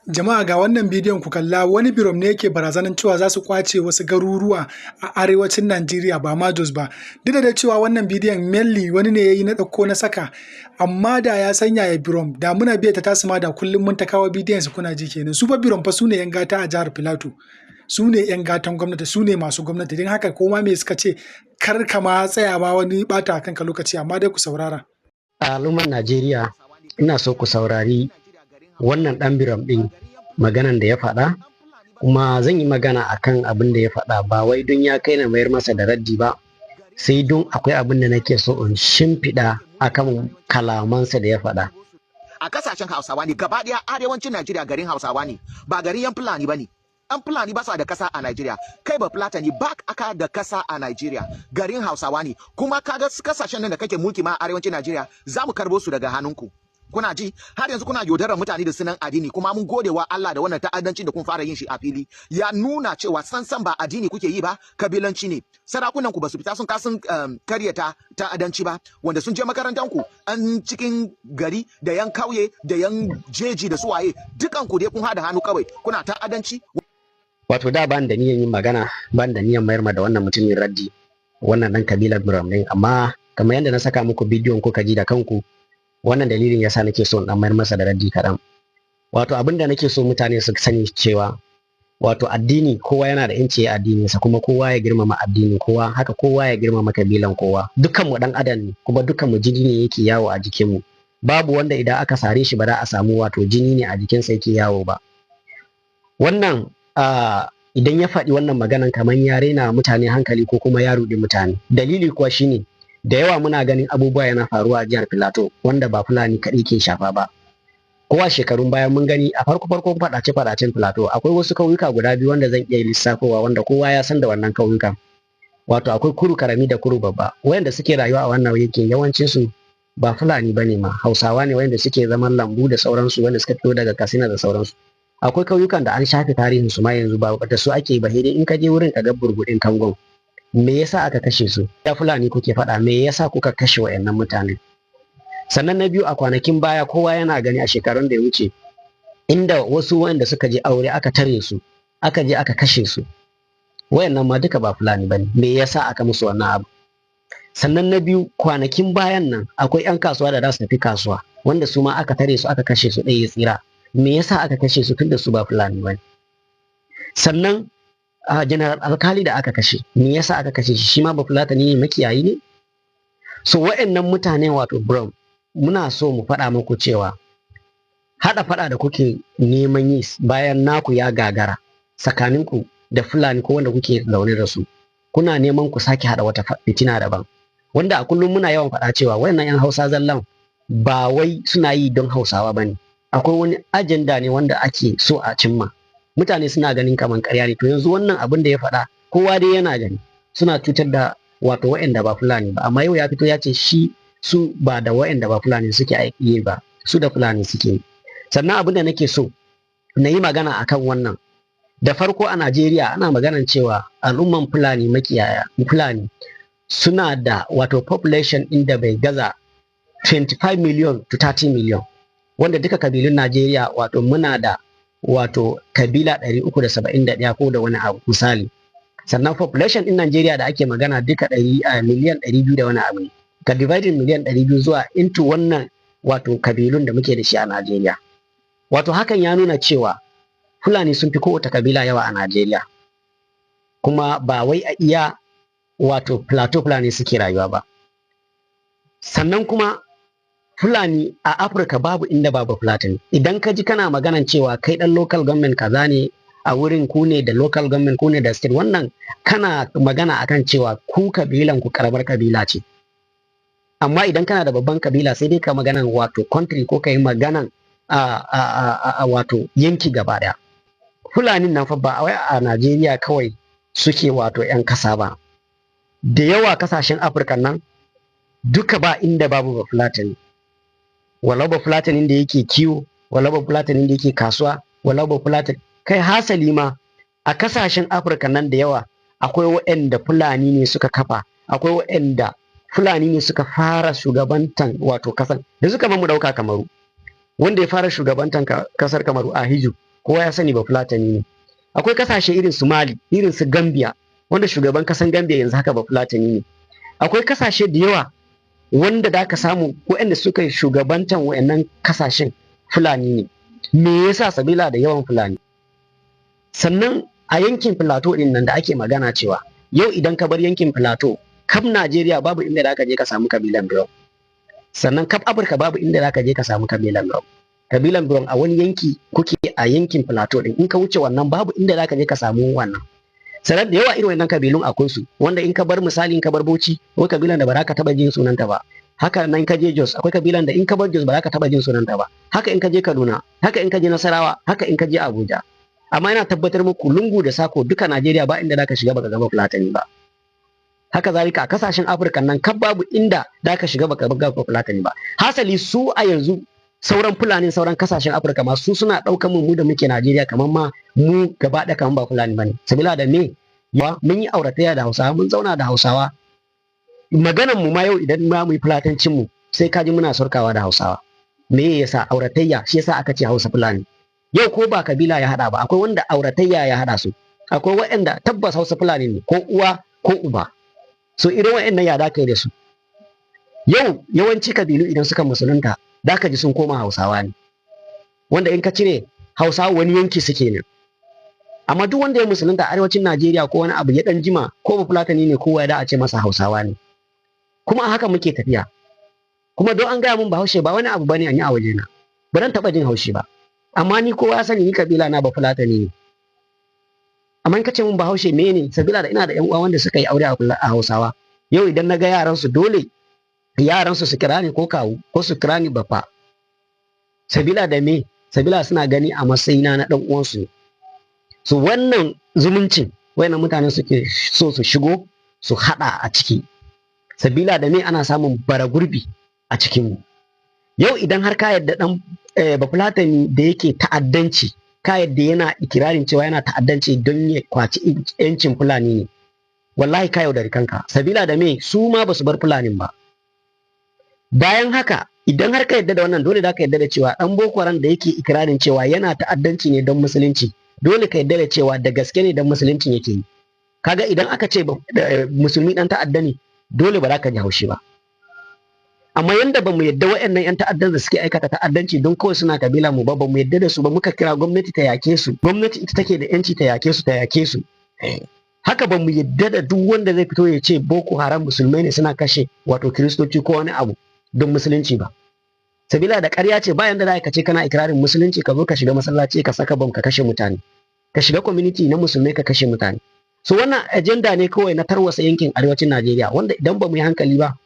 Jama'a, ga wannan bidiyon ku kalla. Wani Birom ne yake barazanan cewa za su kwace wasu garuruwa a arewacin Najeriya, ba ma Jos ba. Duk da cewa wannan bidiyon mainly wani ne ya yi, na ɗauko na saka, amma da ya sanya ya Birom da muna biya ta tasu ma da kullum mun ta kawo bidiyon su kuna ji kenan. Su fa Birom fa su ne 'yan gata a jihar Filato. Su ne 'yan gatan gwamnati, su ne masu gwamnati, don haka koma me suka ce kar ka ma tsaya ma wani bata kanka lokaci, amma dai ku saurara. A al'ummar Najeriya, ina so ku saurari wannan ɗan Birom ɗin, maganan da ya faɗa, kuma zan yi magana akan abin da ya faɗa, ba wai don ya kai na mayar masa da raddi ba, sai don akwai abin da nake so in shimfiɗa akan kalamansa da ya faɗa. A kasashen Hausawa ne gaba daya. Arewacin Najeriya garin Hausawa ne, ba garin yan Fulani ba ne. Yan Fulani ba sa da kasa a Najeriya. Kai ba Fulatani ba aka da kasa a Najeriya, garin Hausawa ne. Kuma kaga kasashen nan da kake mulki ma a arewacin Najeriya, za mu karbo su daga hannunku. Kuna ji, har yanzu kuna yaudarar mutane da sunan addini. Kuma mun gode wa Allah da wannan ta'addanci da kun fara yin shi a fili ya nuna cewa sansan ba addini kuke yi ba, kabilanci ne. Sarakunan ku ba su fita sun kasun karyata ta'addanci ba, wanda sun je makarantar ku an cikin gari da yan kauye da yan jeji da suwaye, dukan ku dai kun hada hannu kawai kuna ta'addanci. Wato da ban da niyan yin magana, ban da niyan mayar ma da wannan mutumin raddi, wannan ɗan kabilar Birom ɗin, amma kamar yadda na saka muku bidiyon kuka ji da kanku, wannan dalilin yasa nake so in dan mayar masa da raddi kaɗan. Wato abin da nake so mutane su sani cewa, wato addini, kowa yana da yanci ya addininsa, kuma kowa ya girmama addinin kowa, haka kowa ya girmama kabilan kowa. Dukkan mu dan adam ne, kuma dukkan mu jini ne yake yawo a jikinmu. Babu wanda idan aka sare shi ba za a samu wato jini ne a jikinsa yake yawo ba. Wannan idan ya faɗi wannan maganan, kamar ya raina mutane hankali ko kuma ya ruɗi mutane. Dalili kuwa shine, da yawa muna ganin abubuwa yana faruwa a jihar Filato wanda ba Fulani kaɗai ke shafa ba. Ko a shekarun baya mun gani, a farko farkon faɗace faɗacen Filato, akwai wasu kauyuka guda biyu wanda zan iya lissafowa, wanda kowa ya san da wannan kauyukan. Wato akwai Kuru Karami da Kuru Babba. Wayanda suke rayuwa a wannan yankin, yawancin su ba Fulani bane ma, Hausawa ne wayanda suke zaman lambu da sauransu, wanda suka fito daga Katsina da sauransu. Akwai kauyukan da an shafe tarihin su ma, yanzu ba da su ake ba, dai in ka je wurin ka ga burbuɗin kangon. Me yasa aka kashe su? Ya Fulani kuke faɗa, me yasa kuka kashe wayannan mutane? Sannan na biyu, a kwanakin baya kowa yana gani, a shekarun da ya wuce, inda wasu wanda suka je aure aka tare su, aka je aka kashe su. Wayannan ma duka ba Fulani bane, me yasa aka musu wannan abu? Sannan na biyu, kwanakin bayan nan akwai 'yan kasuwa da za su tafi kasuwa, wanda su ma aka tare su aka kashe su, ɗaya ya tsira. Me yasa aka kashe su, tunda su ba Fulani bane? Sannan a General Alkali da aka kashe, me yasa aka kashe shi? Shi ma ba Fulatani ne, makiyayi ne. So wa'annan mutane, wato Birom, muna so mu faɗa muku cewa haɗa faɗa da kuke neman yi bayan naku ya gagara tsakaninku da Fulani ko wanda kuke zaune da su, kuna neman ku sake haɗa wata fitina daban, wanda a kullum muna yawan faɗa cewa wayannan 'yan Hausa zallan ba wai suna yi don Hausawa bane, akwai wani agenda ne wanda ake so a cimma. Mutane suna ganin kaman ƙarya ne. To yanzu wannan abin da ya faɗa, kowa dai yana gani suna cutar da wato waɗanda ba Fulani ba, amma yau ya fito ya ce shi su ba da waɗanda ba Fulani suke aiki ba, su da Fulani suke yi. Sannan abin da nake so na yi magana akan wannan, da farko, a Najeriya ana maganan cewa al'umman Fulani makiyaya Fulani suna da wato population inda bai gaza 25 million to 30 million, wanda duka kabilun Najeriya, wato muna da wato kabila 371 ko da wani abu misali. Sannan population din Najeriya da ake magana duka miliyan 200 da wani abu ne. Ka dividing miliyan 200 zuwa into wannan wato kabilun da muke da shi a Najeriya, wato hakan ya nuna cewa Fulani sun fi kowace kabila yawa a Najeriya. Kuma ba wai a iya wato Plateau Fulani suke rayuwa ba. Sannan kuma Fulani a Afirka babu inda babu Fulatani. Idan ka ji kana maganan cewa kai dan local government kaza ne, a wurin ku ne da local government, ku ne da state, wannan kana magana akan cewa ku kabilan ku karamar kabila ce. Amma idan kana da babban kabila, sai dai ka maganan wato country ko ka yi maganan a wato yanki gaba daya. Fulanin nan fa ba wai a Najeriya kawai suke wato 'yan kasa ba. Da yawa kasashen Afirka nan duka ba inda babu ba Fulatani, walau ba Fulatanin da yake kiwo, walau ba Fulatanin da yake kasuwa, walau ba Fulatani. Kai, hasali ma a kasashen Afirka nan da yawa akwai waɗanda Fulani ne suka kafa, akwai waɗanda Fulani ne suka fara shugabantan wato kasan da suka mamu. Ɗauka Kamaru, wanda ya fara shugabantan kasar Kamaru, Ahidjo, Kowa ya sani Bafulatani ne. Akwai kasashe irin su Mali, irin su Gambia, wanda shugaban kasan Gambia yanzu haka Bafulatani ne. Akwai kasashe da yawa wanda da ka samu waɗanda suka yi shugabantan waɗannan kasashen Fulani ne. Me yasa? Sabila da yawan Fulani. Sannan a yankin Plateau din nan da ake magana cewa yau idan ka bar yankin Plateau, kaf Najeriya babu inda za ka je ka samu kabilan Birom. Sannan kaf Afirka babu inda za ka je ka samu kabilan Birom. Kabilan Birom a wani yanki kuke a yankin Plateau din, in ka wuce wannan babu inda za ka je ka samu wannan. Sannan da yawa irin wannan kabilun akwai su, wanda in ka bar, misali, in ka bar Bauchi, akwai kabilan da ba za ka taba jin sunanta ba. Haka nan ka je Jos, akwai kabilan da in ka bar Jos ba za ka taba jin sunanta ba. Haka in ka je Kaduna, haka in ka je Nasarawa, haka in ka je Abuja. Amma ina tabbatar muku, lungu da sako duka Najeriya ba inda zaka shiga baka ga Fulatani ba. Haka zalika a kasashen Afirka nan kaf babu inda zaka shiga baka ga Fulatani ba. Hasali su a yanzu sauran Fulanin sauran kasashen Afirka ma su suna ɗaukar mu da muke Najeriya kamar ma mu gaba ɗaya kamar ba Fulani bane. Sabila da me? Yawa mun yi auratayya da Hausawa, mun zauna da Hausawa. Maganan mu ma yau idan ma mu yi Fulatancin mu, sai ka ji muna surkawa da Hausawa. Me yasa? Auratayya. Shi yasa aka ce Hausa Fulani. Yau ko ba kabila ya hada ba, akwai wanda auratayya ya hada su, akwai waɗanda tabbas Hausa Fulani ne ko uwa ko uba. So irin waɗannan ya da yi da su? Yau yawanci kabilu idan suka musulunta, da ka ji sun koma Hausawa ne, wanda in ka cire Hausawa wani yanki suke ne. Amma duk wanda ya musulunta a arewacin Najeriya ko wani abu ya dan jima, ko ba Fulatani ne, kowa ya da a ce masa Hausawa ne. Kuma a haka muke tafiya. Kuma don an gaya mun Bahaushe ba wani abu bane an yi a wajena, ba dan taɓa jin haushi ba. Amma ni kowa ya sani ni kabila na ba Fulatani ne. Amma in ka ce mun Bahaushe mene? Sabila da ina da yan uwa wanda suka yi aure a Hausawa. Yau idan na ga yaran su, dole yaran su su kira ni ko kawu ko su kira ni baffa. Sabila da me? Sabila suna gani a matsayina na dan uwansu ne. So wannan zumuncin wayannan mutanen suke so su shigo su hada a ciki. Sabila da me? Ana samun bara gurbi a cikin mu. Yau idan har ka yadda dan Bafulatani da yake ta'addanci, ka yadda yana ikirarin cewa yana ta'addanci don ya kwaci yancin Fulani ne, wallahi ka yaudari kanka. Sabila da me? Su ma basu bar Fulanin ba. Bayan haka, idan har ka yadda da wannan, dole da ka yadda da cewa dan Boko Haram da yake ikirarin cewa yana ta'addanci ne don musulunci, dole ka yadda da cewa da gaske ne don musuluncin yake yi. Kaga idan aka ce musulmi dan ta'adda ne, dole ba za ka ji haushi ba. Amma yanda ba mu yadda waɗannan 'yan ta'addan da suke aikata ta'addanci don kawai suna kabila mu ba, ba mu yadda da su ba, muka kira gwamnati ta yake su, gwamnati ita take da yanci ta yake su, ta yake su. Haka ba mu yadda da duk wanda zai fito ya ce Boko Haram musulmai ne suna kashe wato Kiristoci ko wani abu don musulunci ba, sabila da ƙarya ce. Bayan da za ka ce kana ikirarin musulunci, ka zo ka shiga masallaci ka saka bom ka kashe mutane, ka shiga community na musulmai ka kashe mutane. So wannan agenda ne kawai na tarwasa yankin arewacin Najeriya, wanda idan ba mu yi hankali ba